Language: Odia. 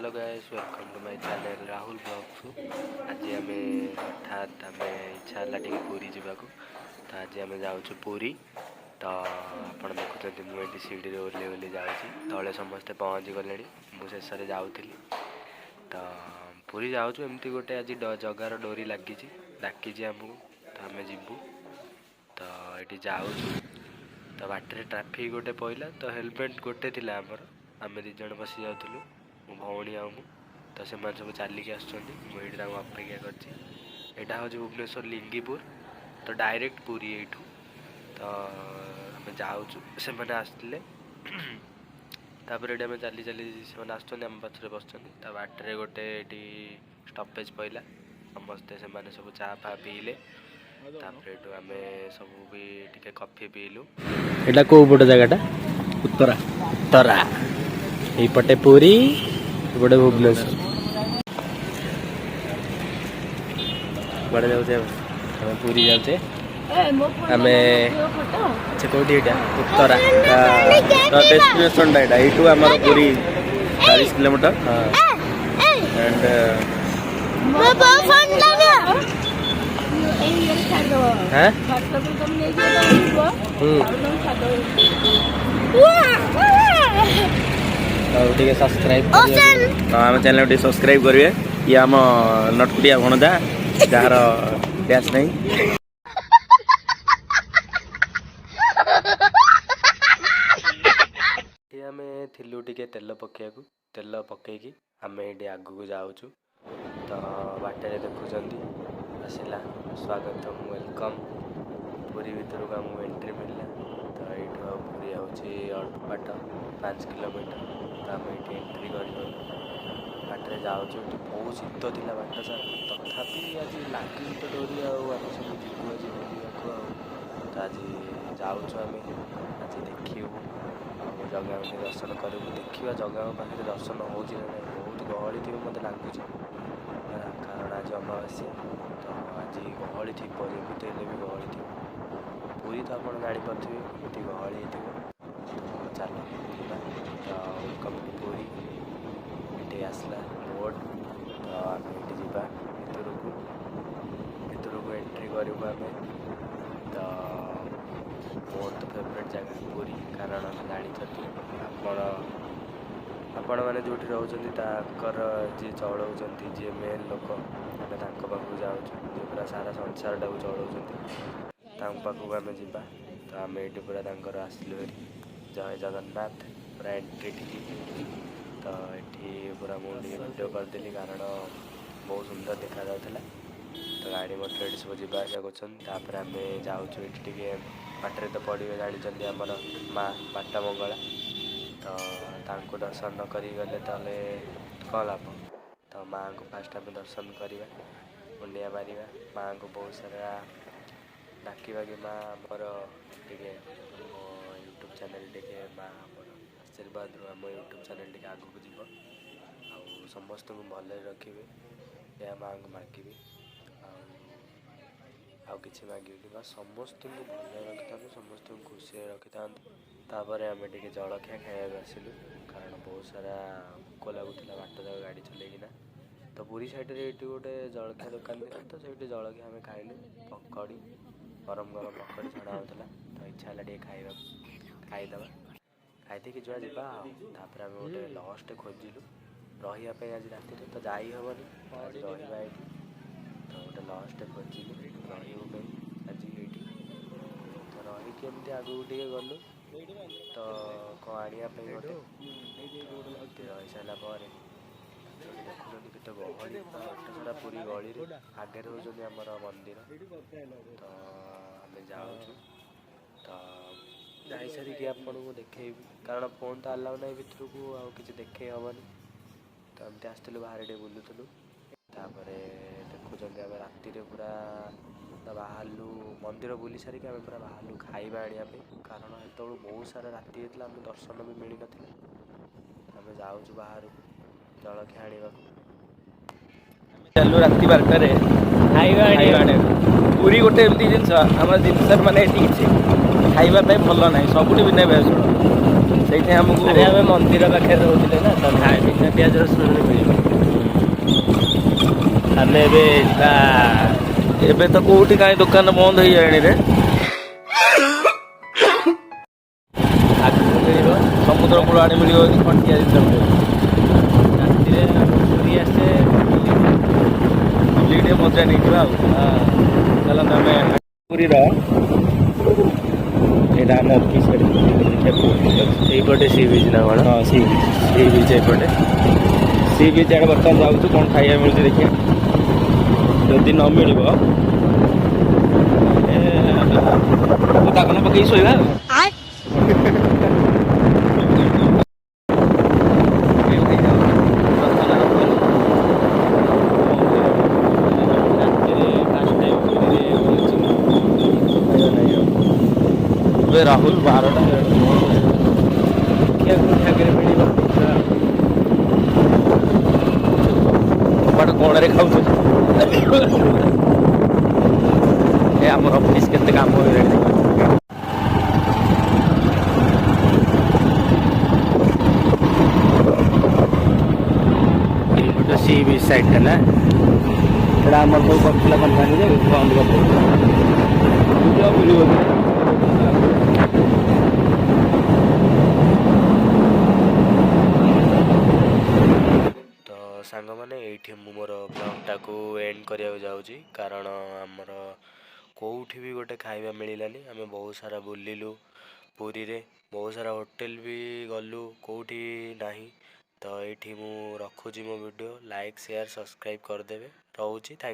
Hello guys, welcome to my channel Rahul ବ୍ଲଗ୍ସକୁ। ଆଜି ଆମେ ହଠାତ୍ ଆମେ ଇଚ୍ଛା ହେଲା ଟିକେ ପୁରୀ ଯିବାକୁ, ତ ଆଜି ଆମେ ଯାଉଛୁ ପୁରୀ। ତ ଆପଣ ଦେଖୁଛନ୍ତି, ମୁଁ ଏଠି ସିଡ଼ିରେ ଓହ୍ଲେଇ ଓହ୍ଲେଇ ଯାଉଛି। ତଳେ ସମସ୍ତେ ପହଞ୍ଚି ଗଲେଣି, ମୁଁ ଶେଷରେ ଯାଉଥିଲି। ତ ପୁରୀ ଯାଉଛୁ। ଏମିତି ଗୋଟେ ଆଜି ଜଗାର ଡୋରି ଲାଗିଛି, ଡାକିଛି ଆମକୁ, ତ ଆମେ ଯିବୁ। ତ ଏଠି ଯାଉଛୁ, ତ ବାଟରେ ଟ୍ରାଫିକ୍ ଗୋଟେ ପଇଲା। ତ ହେଲମେଟ୍ ଗୋଟେ ଥିଲା ଆମର, ଆମେ ଦୁଇ ଜଣ ବସି ଯାଉଥିଲୁ, ମୋ ଭଉଣୀ ଆଉ ମୁଁ। ତ ସେମାନେ ସବୁ ଚାଲିକି ଆସୁଛନ୍ତି, ମୁଁ ଏଇଠି ତାଙ୍କୁ ଅପେକ୍ଷା କରିଛି। ଏଇଟା ହେଉଛି ଭୁବନେଶ୍ୱର ଲିଙ୍ଗିପୁର, ତ ଡାଇରେକ୍ଟ ପୁରୀ ଏଇଠୁ। ତ ଆମେ ଯାଉଛୁ, ସେମାନେ ଆସିଥିଲେ। ତାପରେ ଏଠି ଆମେ ଚାଲି ଚାଲି, ସେମାନେ ଆସୁଛନ୍ତି, ଆମ ପଛରେ ବସିଛନ୍ତି। ତା ବାଟରେ ଗୋଟେ ଏଠି ଷ୍ଟପେଜ୍ ପଇଲା। ସମସ୍ତେ ସେମାନେ ସବୁ ଚା ଫା ପିଇଲେ। ତାପରେ ଏଠୁ ଆମେ ସବୁ ବି ଟିକେ କଫି ପିଇଲୁ। ଏଇଟା କୋଉ ପଟ ଜାଗାଟା? ଉତ୍ତରା। ଉତ୍ତରା। ଏଇପଟେ ପୁରୀ, ଏପଟେ ଭୁବନେଶ୍ୱର। କୁଆଡ଼େ ଯାଉଛେ ଆମେ? ଆମେ ପୁରୀ ଯାଉଛେ ଆମେ। ଆଚ୍ଛା, କୋଉଠି ଏଇଟା? ଉତ୍ତରା। ତ ଡେଷ୍ଟିନେସନଟା ଏଇଟା। ଏଇଠୁ ଆମର ପୁରୀ 40 କିଲୋମିଟର। ଆଣ୍ଡ ହଁ ହୁଁ ଆଉ ଟିକେ ସବସ୍କ୍ରାଇବ୍। ଆମ ଚ୍ୟାନେଲ ଟିକେ ସବସ୍କ୍ରାଇବ୍ କରିବେ। ଇଏ ଆମ ନଟକୁଟିଆ ଭଣଜା, ଯାହାର ଡ୍ୟାସ୍ ନାହିଁ। ଏଠି ଆମେ ଥିଲୁ ଟିକେ ତେଲ ପକେଇବାକୁ। ତେଲ ପକେଇକି ଆମେ ଏଇଠି ଆଗକୁ ଯାଉଛୁ। ତ ବାଟରେ ଦେଖୁଛନ୍ତି, ଆସିଲା ସ୍ୱାଗତମ, welcome. Puri ଭିତରକୁ ଆମକୁ ଏଣ୍ଟ୍ରି ମିଳିଲା। ତ ଏଇଠୁ ଆଉ ପୁରୀ ହେଉଛି ଅଳ୍ପ ବାଟ, 5 କିଲୋମିଟର। ତ ଆମେ ଏଇଠି ଏଣ୍ଟ୍ରି କରିଗଲୁ। ବାଟରେ ଯାଉଛୁ, ଏଠି ବହୁତ ଶୀତ ଥିଲା ବାଟ ସାରା। ତଥାପି ଆଜି ଲାଗିଛି ତ ଡୋରି, ଆଉ ଆମେ ସବୁ ଯିବୁ ଆଜି ବୁଲିବାକୁ। ଆଉ ତ ଆଜି ଯାଉଛୁ ଆମେ, ଆଜି ଦେଖିବୁ ଆଉ ଜଗାଙ୍କୁ ଦର୍ଶନ କରିବୁ। ଦେଖିବା ଜଗାଙ୍କ ପାଖରେ ଦର୍ଶନ ହେଉଛି ନା ନାହିଁ। ବହୁତ ଗହଳି ଥିବ ମୋତେ ଲାଗୁଛି ହେଲା, କାରଣ ଆଜି ଅମାବାସ୍ୟା, ତ ଆଜି ଗହଳି ଥିବ, ଯେମିତି ହେଲେ ବି ଗହଳି ଥିବ। ପୁରୀ ତ ଆପଣ ଜାଣିପାରୁଥିବେ କେମିତି ଗହଳି ହେଇଥିବ। ତ ଚାଲ ଯିବା। ତ welcome to Puri. ଏଠି ଆସିଲା ବୋର୍ଡ଼। ତ ଆମେ ଏଠି ଯିବା ଭିତରକୁ। ଭିତରକୁ ଏଣ୍ଟ୍ରି କରିବୁ ଆମେ। ତ ମୋର ତ ଫେଭରେଟ୍ ଜାଗା ପୁରୀ, କାରଣ ଜାଣିଛନ୍ତି ଆପଣ, ଆପଣମାନେ ଯେଉଁଠି ରହୁଛନ୍ତି, ତାଙ୍କର ଯିଏ ଚଳଉଛନ୍ତି, ଯିଏ ମେନ୍ ଲୋକ, ଆମେ ତାଙ୍କ ପାଖକୁ ଯାଉଛୁ। ଯିଏ ପୁରା ସାରା ସଂସାରଟାକୁ ଚଳଉଛନ୍ତି, ତାଙ୍କ ପାଖକୁ ଆମେ ଯିବା। ତ ଆମେ ଏଇଠି ପୁରା ତାଙ୍କର ଆସିଲୁ ହେରି। ଜୟ ଜଗନ୍ନାଥ। ପୁରା ଏଣ୍ଟ୍ରି ଠିକି। ତ ଏଠି ପୁରା ମୁଁ ଟିକେ ଭିଡ଼ିଓ କରିଦେଲି, କାରଣ ବହୁତ ସୁନ୍ଦର ଦେଖାଯାଉଥିଲା। ତ ଗାଡ଼ି ମଟର ଏଠି ସବୁ ଯିବା ଆସିବା କରୁଛନ୍ତି। ତାପରେ ଆମେ ଯାଉଛୁ। ଏଠି ଟିକେ ବାଟରେ ତ ପଡ଼ିବେ, ଜାଣିଛନ୍ତି, ଆମର ମା ବାଟ ମଙ୍ଗଳା। ତ ତାଙ୍କୁ ଦର୍ଶନ ନ କରିକି ଗଲେ ତାହେଲେ କ'ଣ ଲାଭ? ତ ମାଆଙ୍କୁ ଫାଷ୍ଟ ଆମେ ଦର୍ଶନ କରିବା, ମୁଣ୍ଡିଆ ମାରିବା, ମାଆଙ୍କୁ ବହୁତ ସାରା ଡାକିବା କି ମା, ଆମର ଟିକେ ମୋ ୟୁଟ୍ୟୁବ୍ ଚ୍ୟାନେଲ୍ ଟିକେ, ମା ଆମର ଆଶୀର୍ବାଦରୁ ଆମ ୟୁଟ୍ୟୁବ୍ ଚ୍ୟାନେଲ୍ ଟିକେ ଆଗକୁ ଯିବ ଆଉ ସମସ୍ତଙ୍କୁ ଭଲରେ ରଖିବେ, ଏହା ମାଆଙ୍କୁ ମାଗିବି। ଆଉ ଆଉ କିଛି ମାଗିବିନି, ବାସ୍ ସମସ୍ତଙ୍କୁ ଭଲରେ ରଖିଥାନ୍ତୁ, ସମସ୍ତଙ୍କୁ ଖୁସିରେ ରଖିଥାନ୍ତୁ। ତାପରେ ଆମେ ଟିକେ ଜଳଖିଆ ଖାଇବାକୁ ଆସିଲୁ, କାରଣ ବହୁତ ସାରା ଭୋକ ଲାଗୁଥିଲା ବାଟ ଯାକ ଗାଡ଼ି ଚଲେଇକିନା। ତ ପୁରୀ ସାଇଡ଼ରେ ଏଇଠି ଗୋଟେ ଜଳଖିଆ ଦୋକାନ ଥିଲା, ତ ସେଇଠି ଜଳଖିଆ ଆମେ ଖାଇଲୁ। ପକୋଡ଼ି, ଗରମ ଗରମ ପକୋଡ଼ି ଛଣା ହେଉଥିଲା। ତ ଇଚ୍ଛା ହେଲା ଟିକେ ଖାଇବାକୁ, ଖାଇଦେବା। ଖାଇଦେଇକି ଯୁଆ ଯିବା ଆଉ। ତାପରେ ଆମେ ଗୋଟେ ଲଜ୍ଟେ ଖୋଜିଲୁ ରହିବା ପାଇଁ। ଆଜି ରାତିରେ ତ ଯାଇ ହେବନି, ଆଜି ରହିବା ଏଇଠି। ତ ଗୋଟେ ଲଜ୍ଟେ ଖୋଜିଲୁ ରହିବୁ ପାଇଁ ଆଜି ଏଇଠି। ତ ରହିକି ଏମିତି ଆଗକୁ ଟିକେ ଗଲୁ, ତ କ'ଣ ଆଣିବା ପାଇଁ ଗୋଟେ। ତ ଏଠି ରହିସାରିଲା ପରେ ଏଠି ଦେଖୁଛନ୍ତି କେତେ ଗହଳି ବାଟ ସାରା ପୁରୀ ଗଳିରେ। ଆଗରେ ହେଉଛନ୍ତି ଆମର ମନ୍ଦିର। ତ ଆମେ ଯାଉଛୁ। ତ ଯାଇସାରିକି ଆପଣଙ୍କୁ ଦେଖେଇବି, କାରଣ ଫୋନ୍ ତ ଆଲାଉ ନାହିଁ ଭିତରକୁ, ଆଉ କିଛି ଦେଖେଇ ହେବନି। ତ ଏମିତି ଆସିଥିଲୁ, ବାହାରେ ଟିକେ ବୁଲୁଥିଲୁ। ତାପରେ ଦେଖୁଛନ୍ତି, ଆମେ ରାତିରେ ପୁରା ବାହାରିଲୁ। ମନ୍ଦିର ବୁଲି ସାରିକି ଆମେ ପୁରା ବାହାରିଲୁ ଖାଇବା ଆଣିବା ପାଇଁ, କାରଣ ସେତେବେଳକୁ ବହୁତ ସାରା ରାତି ହେଇଥିଲା, ଆମକୁ ଦର୍ଶନ ବି ମିଳିନଥିଲା। ଆମେ ଯାଉଛୁ ବାହାରକୁ ଜଳଖିଆ ଆଣିବାକୁ। ଚାଲୁ ରାତି 12ଟାରେ ଖାଇବା। ଖାଇବା ଆଣିବାକୁ। ପୁରୀ ଗୋଟେ ଏମିତି ଜିନିଷ, ଆମ ଜିନିଷ ମାନେ ଏଠି କିଛି ଖାଇବା ପାଇଁ ଭଲ ନାହିଁ, ସବୁଠି ବିନା ଭେଳସେଳ। ସେଇଥିପାଇଁ ଆମକୁ ଆରେ ଆମେ ମନ୍ଦିର ପାଖରେ ରହୁଥିଲେ ନା, ତ ବିନା ପିଆଜ ରସୁଣରେ ମିଳିବ। ଆମେ ଏବେ ଯିବା। ଏବେ ତ କୋଉଠି କାହିଁ ଦୋକାନ ବନ୍ଦ ହେଇଗଲାଣି ରେ। ଆଗକୁ ମିଳିବ। ସମୁଦ୍ର କୂଳ ଆଡ଼େ ମିଳିବ କି ଖଟିଆ ଜିନିଷ ମିଳିବ। ରାତିରେ ପୁରୀ ଆସେ। ବୁଲିକି ଟିକେ ମଜା ନେଇଯିବା ଆଉ। ଚାଲନ୍ତୁ, ଆମେ ପୁରୀର ଏଇଟା ଆମ ଅଫିସ୍। ଏଠି ଦେଖିବାକୁ ଏଇପଟେ ସି ବିଚ୍ ନା କ'ଣ? ହଁ, ସି ବିଚ୍। ସି ବିଚ୍ ଏପଟେ। ସି ବିଚ୍ ଆଡ଼େ ବର୍ତ୍ତମାନ ଯାଉଛୁ, କ'ଣ ଖାଇବା ମିଳୁଛି ଦେଖିବା। ଯଦି ନ ମିଳିବ, ଦାଗନ ପକେଇକି ଶୋଇବା ଆଉ। ରାତିରେ ଫାଷ୍ଟ ଟାଇମ୍ ପୁରୀରେ ବୁଲୁଛି ମୁଁ। ଏବେ ରାହୁଲ 12ଟା। ଦେଖିବା କୋଉଠି ଆଗରେ ମିଳିବ, ଦେଖିବା। କବାଟ କୋଣରେ ଖାଉଛୁ। ଏ ଆମର ଅଫିସ୍ କେତେ କାମ ହେଇଗଲାଣି ଦେଖ। ଏଇପଟେ ସି ବିଚ୍ ସାଇଡ଼୍ଟା ନା? ଏଇଟା ଆମର ସବୁ କରିଥିଲା କମ୍ପାନୀ ଯେ ବନ୍ଦ କରିଦେଲେ। ଆଉ ମିଳିବ କି? ତ ସାଙ୍ଗମାନେ, ଏଇଠି ମୁଁ ମୋର ବ୍ଲଗ୍ଟାକୁ ଏଣ୍ଡ କରିବାକୁ ଯାଉଛି, କାରଣ ଆମର କେଉଁଠି ବି ଗୋଟେ ଖାଇବା ମିଳିଲାନି। ଆମେ ବହୁତ ସାରା ବୁଲିଲୁ ପୁରୀରେ, ବହୁତ ସାରା ହୋଟେଲ ବି ଗଲୁ, କେଉଁଠି ନାହିଁ। ତ ଏଇଠି ମୁଁ ରଖୁଛି ମୋ ଭିଡ଼ିଓ। ଲାଇକ୍, ସେୟାର, ସବସ୍କ୍ରାଇବ୍ କରିଦେବେ। ରହୁଛି, thank.